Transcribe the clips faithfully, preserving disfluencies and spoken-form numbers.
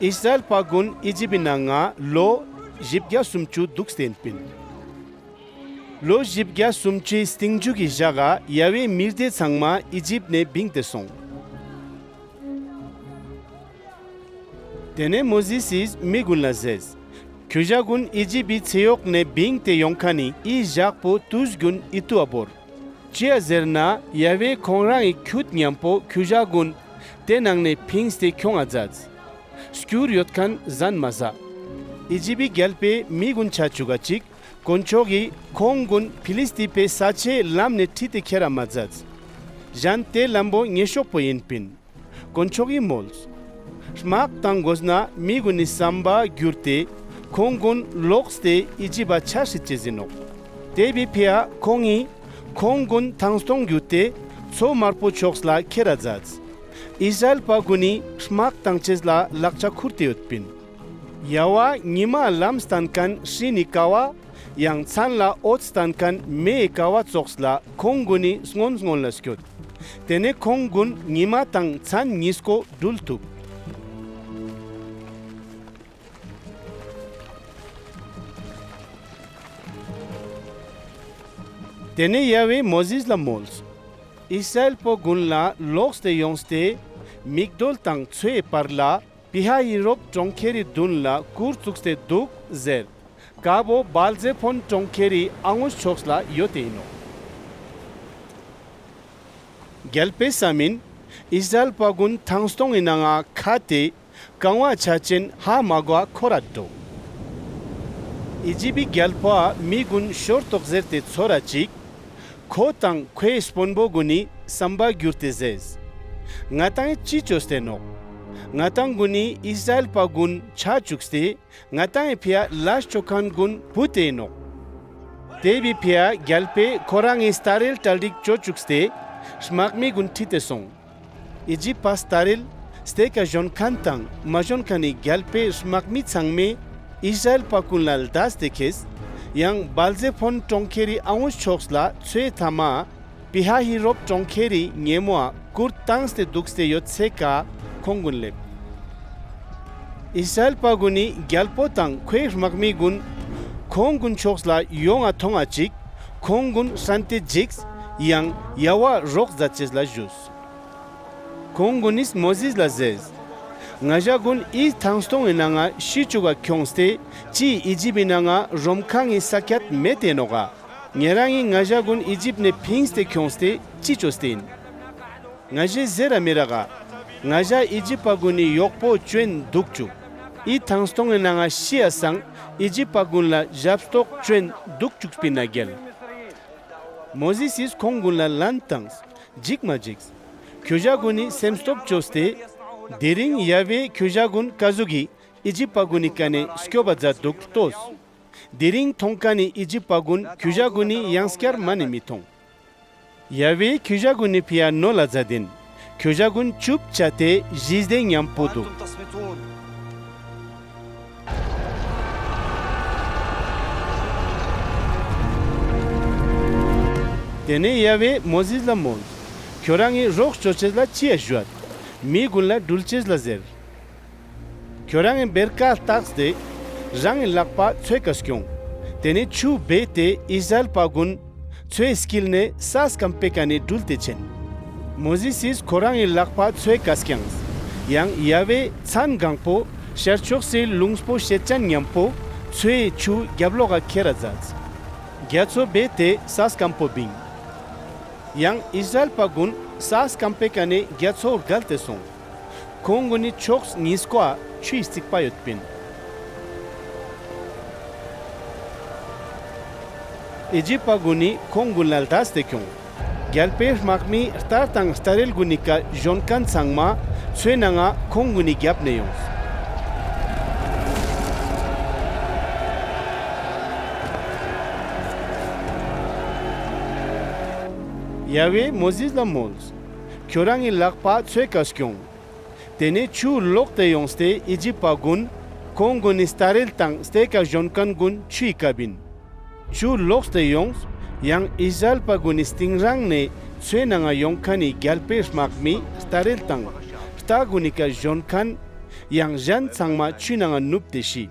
ཨིས་ར་ཨེལ་པ་གུན་ཨི་ཇིབ་བི་ནང་ང་ལོ་ཞིབ་གྱ་སུམ་ཅུ་དུགས་ཏེ་ཨིན་པིན། ལོ་ཞིབ་གྱ་སུམ་ཅུའི་སྟིང་ཇུག་གི་ཞག་ག་ཡ་ཝེའི་མི་སྡེ་ཚང་མ་ཨི་ཇིབ་ནེ་བིངས་ཏེ་སོང་། ཏེ་ནེ་མོ་ཟེས་སི་མི་གུན་ལ་ཟེརས། ཁྱོ་ཞ་གུན་ཨི་ཇིབ་བི་ཚེ་ཡོག་ནེ་བིངས་ཏེ་ཡོང་ཁན་ནི་འི་ཞག་པོ་ཏུས་གྱུན་ཨིད་ཏུ་བོར། ཅིའ་ཟེར་ན་ཡ་ཝེ་ཁོང་རང་ངི་ཁྱུད་ཉམ་པོ་ཁྱོ་ཞ་གུན་ཏེ་ནང་ནེ་ཕིངས་ཏེ་ཁྱོང་ང་ཛདས། སྐྱུར་ཡོད་ཁན་ཟན་མ་ཟ། ཨི་ཇིབ་བི་གྱལ་པོའེ་མི་གུན་ཆ་ཅུག་ག་ཅིག་དཀོན་མཆོག་གི་ཁོང་གུན་ཕི་ལིས་ཏི་པའེ་ས་ཆའེ་ལམ་ནེ་ཁྲིད་དེ་ཁྱེར་ར་མ་ཛདས། ཞན་ཏེ་ལམ་བོ་ཉེ་ཤོས་པོ་ཨིན་པིན། དཀོན་མཆོག་གི་མོལས། རྨག་ཏང་གོས་ན་མི་གུན་ནི་སམ་པ་གྱུར་ཏེ་ཁོང་གུན་ལོགས་ཏེ་ཨི་ཇིབ་བ་ཆ་སྲིད་ཅེས་ཨིན་ནོག། ཏེ་བོའེ་ཕིའ་ཁོང་ངི་ཁོང་གུན་ཐང་སྟོང་གྱུད་ཏེ་ཚོ་མར་པོ་ཕྱོགས་ལ་ཁྱེར་ར་ཛདས། ཨིས་ར་ཨེལ་པ་གུན་ནི་རྨག་ཏང་ཅེས་ལ་ལག་ཆ་ཁུར་ཏེ་ཡོད་པིན། ཡ་ཝ་ཉི་མའ་ལམ་སྟན་ཁན་སྤྲིན་ནི་ཀ་བ་ཡང་མཚན་ལ་འོད་སྟན་ཁན་མེའི་ཀ་བ་ཙོགས་ལ་ཁོང་གུན་ནི་སྔུན་སྔུན་ལ་སྐྱོད། ཏེ་ནེ་ཁོང་གུན་ཉི་མ་དང་མཚན་ཉིས་ཀོ་གྲུལ་ཐུབ། ཏེ་ནེ་ཡ་ཝེའི་མོ་ཟེས་ལ་མོལས། ཨིས་ར་ཨེལ་པོ་གུན་ལ་ལོགས་ཏེ་ཡོངས་ཏེ་མིག་དོལ་དང་ཚོའེ་བར་ལ་པི་ཧ་ཧི་རོབ་གྲོང་ཁྱེར་རི་དུན་ལ་གུར་ཙུགས་ཏེ་དུག་ཟེར། ཀ་བོ་བཱལ་ཛེ་ཕོན་གྲོང་ཁྱེར་རི་ཨ་ངུས་ཕྱོགས་ལ་ཡོད་ཏེ་ཨིན་ནོག། གྱལ་པོའེ་སམ་ཨིན། ཨིས་ར་ཨེལ་པ་གུན་ཐང་སྟོང་ངི་ནང་ང་ཁ་ཏེ་གང་བ་ཆ་ཅེན་ཧ་མ་གོའ་ཁོར་ར་དྲོ། ཨི་ཇིབ་བི་གྱལ་པོའ་མི་གུན་ཤོར་ཏོག་ཟེར་ཏེ་ཚོར་ར་ཅིག་ཁོ་དང་ཁོའེ་སྤོན་པོ་གུན་ནི་སམ་པ་གྱུར་ཏེ་ཟེརས། ང་དང་ངི་ཅི་ཅོས་ཏེ་ནོག། ང་དང་གུན་ནི་ཨིས་ར་ཨེལ་པ་གུན་ཆ་ཅུགས་ཏེ་ང་དང་ངི་ཕིའ་ལས་ཅོ་ཁན་གུན་བུད་ཏེ་ཨིན་ནོག། ཏེ་བོའེ་ཕིའ་གྱལ་པོའེ་ཁོ་རང་ངི་སྟ་རེལ་གྲ་སྒྲིག་ཅོ་ཅུགས་ཏེ་རྨག་མི་གུན་ཁྲིད་དེ་སོང་། ཨི་ཇིབ་པ་སྟ་རེལ་སྟེ་ཀ་ཞོན་ཁན་དང་མ་ཞོན་ཁན་ནི་གྱལ་པོའེ་རྨག་མི་ཚང་མའེ་ཨིས་ར་ཨེལ་པ་གུན་ལ་ལྡས་ཏེ་ཁྱེརས། ཡང་བཱལ་ཛེ་ཕོན་གྲོང་ཁྱེར་རི་ཨ་ངུས་ཕྱོགས་ལ་ཚོའེ་ཐའ་མའ་པི་ཧ་ཧི་རོབ་གྲོང་ཁྱེར་རི་ཉེ་མོའ་གུར་ཏངས་ཏེ་དུགས་ཏེ་ཡོད་ཚེ་ཀ་ཁོང་གུན་ལེབས། ཨིས་ར་ཨེལ་པ་གུན་ནི་གྱལ་པོ་དང་ཁོའེ་རྨག་མི་གུན་ཁོང་གུན་ཕྱོགས་ལ་ཡོང་ང་ཐོང་ང་ཅིག་ཁོང་གུན་སྲན་ཏེ་ཇིགས་ཡང་ཡ་ཝ་རོགས་ཛད་ཅེས་ལ་ཞུས། ཁོང་གུན་ནི་མོ་ཟེས་ལ་ཟེརས། ང་ཞ་གུན་འི་ཐང་སྟོང་ངི་ནང་ང་ཤི་ཅུག་ག་ཁྱོངས་ཏེ་ཅིའ་ཨི་ཇིབ་བི་ནང་ང་རོམ་ཁ་ངི་ས་ཀྱད་མེད་ཏེ་ནོག་ག། ཉེ་རང་ངི་ང་ཞ་གུན་ཨི་ཇིབ་ནེ་ཕིངས་ཏེ་ཁྱོངས་ཏེ་ཅི་ཅོས་ཏེ་ཨིན། ང་ཞའེ་ཟེར་ར་མི་རག་ག། ང་ཞ་ཨི་ཇིབ་པ་གུན་ནི་ཡོག་པོ་ཅོན་དུག་ཅུག། འི་ཐང་སྟོང་ངི་ནང་ང་ཤི་ཡ་སང་ཨི་ཇིབ་པ་གུན་ལ་ཞབ་སྟོག་ཅོན་དུག་ཅུག་པིན་ན་གྱལ། མོ་ཟེས་སི་ཁོང་གུན་ལ་ལན་ཏངས། ཇིགས་མ་ཇིགས། ཁྱོ་ཞ་གུན་ནི་སེམས་སྟོབས་ཅོས་ཏེ། དི་རིང་ཡ་ཝེ་ཁྱོ་ཞ་གུན་ཀ་ཟུག་གི་ཨི་ཇིབ་པ་གུན་ནི་ཀ་ནེ་སྐྱོབ་བ་ཛད་དུག་ལྟོས། དི་རིང་ཐོང་ཁན་ནི་ཨི་ཇིབ་པ་གུན་ཁྱོ་ཞ་གུན་ནི་ཡང་སྐྱར་མ་ནེ་མི་ཐོང་། ཡ་ཝེ་ཁྱོ་ཞ་གུན་ནི་ཕིའ་ནོལ་ལ་ཛད་ཨིན། ཁྱོ་ཞ་གུན་ཅུབ་ཅ་ཏེ་ཞི་དེ་ཉམ་པོ་དུག། ཏེ་ནེ་ཡ་ཝེ་མོ་ཟེས་ལ་མོལ། ཁྱོ་རང་ངི་རོགས་ཅོ་ཅེས་ལ་ཅིའ་ཞུའད། མི་གུན་ལ་གྲུལ་ཅེས་ལ་ཟེར། ཁྱོ་རང་ངི་བེར་ཀ་ལྟགས་ཏེ་རང་ངི་ལག་པ་ཚོའེ་ཀ་སྐྱོང་། ཏེ་ནེ་ཆུ་བེ་ཏེ་ཨིས་ར་ཨེལ་པ་གུན་ཚོའེ་སྐྱིལ་ནེ་ས་སྐམ་པོའེ་ཀ་ནེ་གྲུལ་ཏེ་ཆེན། མོ་ཟེས་སི་ཁོ་རང་ངི་ལག་པ་ཚོའེ་ཀ་སྐྱངས། ཡང་ཡ་ཝེ་ཚན་གང་པོ་ཤར་ཕྱོགས་སི་ལུངས་པོ་ཤེད་ཅན་ཉམ་པོ་ཚོའེ་ཆུ་གྱབ་ལོག་ག་ཁྱེར་ར་ཛདས། གྱ་ཚོ་བེ་ཏེ་ས་སྐམ་པོ་བིངས། ཡང་ཨིས་ར་ཨེལ་པ་གུན་ས་སྐམ་པོའེ་ཀ་ནེ་གྱ་ཚོ་རྒལ་ཏེ་སོང་། ཁོང་གུན་ནི་ཕྱོགས་ཉིས་ཀོའ་ཆུའི་རྩིག་པ་ཡོད་པིན། ཨི་ཇིབ་པ་གུན་ནི་ཁོང་གུན་ལ་ལྡས་ཏེ་ཁྱོང་། གྱལ་པོའེ་རྨག་མི་རྟ་དང་རྟ་རེལ་གུན་ནི་ཀ་ཞོན་ཁན་ཚང་མ་ཚོའེ་ནང་ང་ཁོང་གུན་ནི་གྱབ་ནེ་ཡོངས། ཡ་ཝེ་མོ་ཟེས་ལ་མོལས། ཁྱོ་རང་ངི་ལག་པ་ཚོའེ་ཀ་སྐྱོང་། ཏེ་ནེ་ཆུ་ལོག་སྟེ་ཡོངས་ཏེ་ཨི་ཇིབ་པ་གུན་ཁོང་གུན་ནི་རྟ་རེལ་དང་སྟེ་ཀ་ཞོན་ཁན་གུན་ཆུའི་ཀབ་ཨིན། ཆུ་ལོག་སྟེ་ཡོངས། ཡང་ཨིས་ར་ཨེལ་པ་གུན་ནི་སྟིང་རང་ནེ་ཚོའེ་ནང་ང་ཡོང་ཁན་ནི་གྱལ་པོའེ་རྨག་མི་རྟ་རེལ་དང་རྟ་གུན་ནི་ཀ་ཞོན་ཁན་ ཡང་ཞན་ཚང་མ་ཆུའི་ནང་ང་ནུབ་སྟེ་ཤི།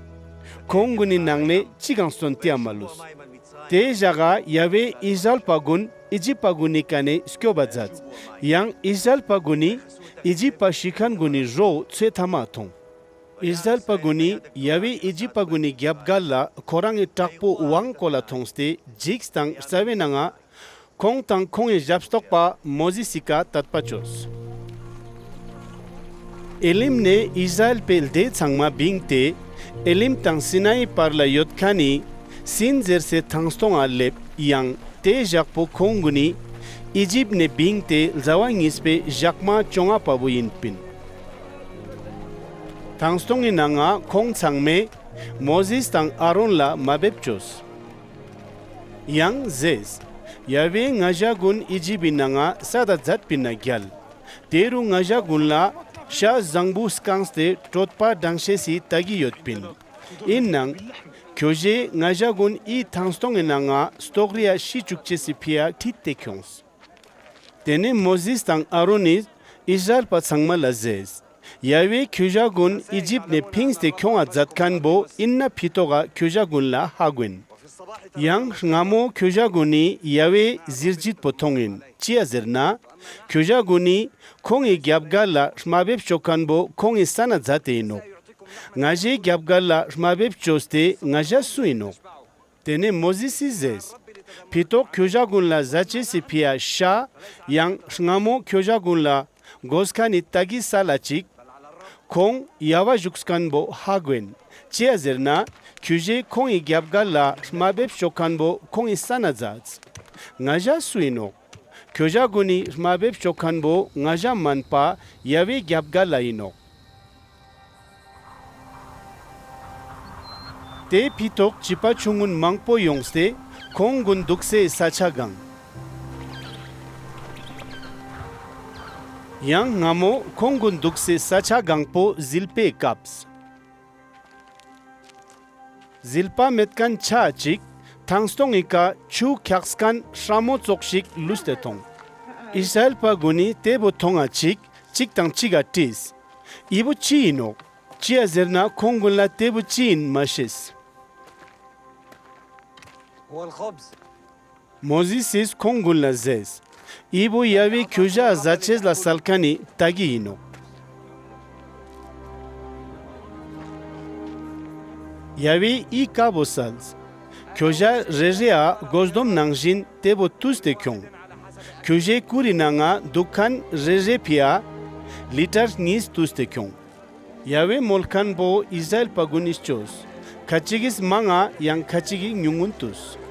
ཁོང་གུན་ནི་ནང་ནེ་ཅི་གང་སོན་ཏེའ་མ་ལུས། ཏེ་ཞག་ག་ཡ་ཝེ་ཨིས་ར་ཨེལ་པ་གུན་ཨི་ཇིབ་པ་གུན་ནི་ཀ་ནེ་སྐྱོབ་བ་ཛདས། ཡང་ཨིས་ར་ཨེལ་པ་གུན་ནི་ཨི་ཇིབ་པ་ཤི་ཁན་གུན་ནི་རོ་ཚོའེ་ཐའ་མ་ཐོང་། ཨིས་ར་ཨེལ་པ་གུན་ནི་ཡ་ཝེ་ཨི་ཇིབ་པ་གུན་ནི་གྱབ་གལ་ལ་ཁོ་རང་ངི་ཀྲག་པོ་ཝང་ཀོ་ལ་ཐོངས་ཏེ་ཇིགས་དང་རྩ་བའེ་ནང་ང་ཁོང་དང་ཁོང་ངི་ཞབ་སྟོག་པ་མོ་ཟེས་སི་ཀ་ཏད་པ་ཅོས། ཨེ་ལིམ་ནེ་ཨིས་ར་ཨེལ་པའེ་ལྡེ་ཚང་མ་བིངས་ཏེ་ཨེ་ལིམ་དང་སི་ནའི་བར་ལ་ཡོད་ཁན་ནི་སིན་ཟེར་སའེ་ཐང་སྟོང་ང་ལེབས། ཡང་ཏེ་ཞག་པོ་ཁོང་གུན་ནི་ཨི་ཇིབ་ནེ་བིངས་ཏེ་ཟླ་བ་ཉིས་པའེ་ཞག་མ་ཅོ་ལྔ་པ་བོ་ཨིན་པིན། ཐང་སྟོང་ངི་ནང་ང་ཁོང་ཚང་མའེ་མོ་ཟེས་དང་ཨ་རོན་ལ་མ་བེབས་ཅོས། ཡང་ཟེརས། ཡ་ཝེ་ང་ཞ་གུན་ཨི་ཇིབ་བི་ནང་ང་སད་ད་ཛད་པིན་ན་གྱལ། ཏེ་རུ་ང་ཞ་གུན་ལ་ཤ་ཟང་བུ་སྐངས་ཏེ་གྲོད་པ་དྲང་ཤེས་སི་ཏ་གི་ཡོད་པིན། ཨིན་ནའང་ཁྱོ་ཞའེ་ང་ཞ་གུན་འི་ཐང་སྟོང་ངི་ནང་ང་ལྟོགས་རིའ་ཤི་ཅུག་ཅེས་སི་ཕིའ་ཁྲིད་དེ་ཁྱོངས། ཏེ་ནེ་མོ་ཟེས་དང་ཨ་རོན་ནི་ཨིས་ར་ཨེལ་པ་ཚང་མ་ལ་ཟེརས། ཡ་ཝེ་ཁྱོ་ཞ་གུན་ཨི་ཇིབ་ནེ་ཕིངས་ཏེ་ཁྱོང་ང་ཛད་ཁན་བོ་ཨིན་ན་ཕི་ཏོག་ག་ཁྱོ་ཞ་གུན་ལ་ཧ་གོ་ཨིན། ཡང་སྔ་མོ་ཁྱོ་ཞ་གུན་ནི་ཡ་ཝེ་ཟི་རྗིད་པོ་ཐོང་ཨིན། ཅིའ་ཟེར་ན་ཁྱོ་ཞ་གུན་ནི་ཁོང་ངི་གྱབ་གལ་ལ་མ་བེབས་ཅོ་ཁན་བོ་ཁོང་ངི་སན་ན་ཛད་ཏེ་ཨིན་ནོག། ང་ཞའེ་གྱབ་གལ་ལ་མ་བེབས་ཅོས་ཏེ་ང་ཞ་སུ་ཨིན་ནོག། ཏེ་ནེ་མོ་ཟེས་སི་ཟེརས། ཕི་ཏོག་ཁྱོ་ཞ་གུན་ལ་ཟ་ཅེས་སི་ཕིའ་ཤ་ཡང་སྔ་མོ་ཁྱོ་ཞ་གུན་ལ་གོས་ཁན་ནི་ཏ་གི་སལ་ལ་ཅིག། ཁོང་ཡ་ཝ་ཞུགས་ཁན་བོ་ཧ་གོ་ཨིན། ཅིའ་ཟེར་ན་ཁྱོ་ཞའེ་ཁོང་ངི་གྱབ་གལ་ལ་མ་བེབས་ཅོ་ཁན་བོ་ཁོང་ངི་སན་ན་ཛདས། ང་ཞ་སུ་ཨིན་ནོག། ཁྱོ་ཞ་གུན་ནི་མ་བེབས་ཅོ་ཁན་བོ་ང་ཞ་མན་པ་ཡ་ཝེ་གྱབ་གལ་ལ་ཨིན་ནོག། ཏེ་ཕི་ཏོག་ཅི་པ་ཆུང་ངུན་མང་པོ་ཡོངས་ཏེ་ཁོང་གུན་དུག་སའེ་ས་ཆ་གང་། ཡང་སྔ་མོ་ཁོང་གུན་དུག་སའེ་ས་ཆ་གང་པོ་ཟིལ་པའེ་ཀབས། ཟིལ་པ་མེད་ཁན་ཆའ་ཅིག་ཐང་སྟོང་ངི་ཀ་ཆུ་ཁྱགས་ཁན་སྲ་མོ་ཙོགས་ཤིག་ལུས་ཏེ་ཐོང་། ཨིས་ར་ཨེལ་པ་གུན་ནི་ཏེ་བོ་ཐོང་ང་ཅིག་ཅིག་དང་ཅིག་ག་དྲིས། འི་བོ་ཅི་ཨིན་ནོག། ཅིའ་ཟེར་ན་ཁོང་གུན་ལ་ཏེ་བོ་ཅི་ཨིན་མ་ཤེས། མོ་ཟེས་སི་ཁོང་གུན་ལ་ཟེརས། འི་བོ་ཡ་ཝེ་ཁྱོ་ཞའ་ཟ་ཅེས་ལ་སལ་ཁན་ནི་ཏ་གི་ཨིན་ནོག། ཡ་ཝེ་འི་ཀ་བོ་སལས། ཁྱོ་ཞ་རེ་རེའ་གོས་དོམ་ནང་ཞིན་ཏེ་བོ་ཏུས་ཏེ་ཁྱོང་། ཁྱོ་ཞའེ་གུར་རི་ནང་ང་དུག་ཁན་རེ་རེའི་ཕིའ་ལི་ཊར་ཉིས་ཏུས་ཏེ་ཁྱོང་། ཡ་ཝེ་མོལ་ཁན་བོ་ཨིས་ར་ཨེལ་པ་གུན་ནི་ཅོས། ཁ་ཅིག་གི་མང་ང་ཡང་ཁ་ཅིག་གི་ཉུང་ངུན་ཏུས།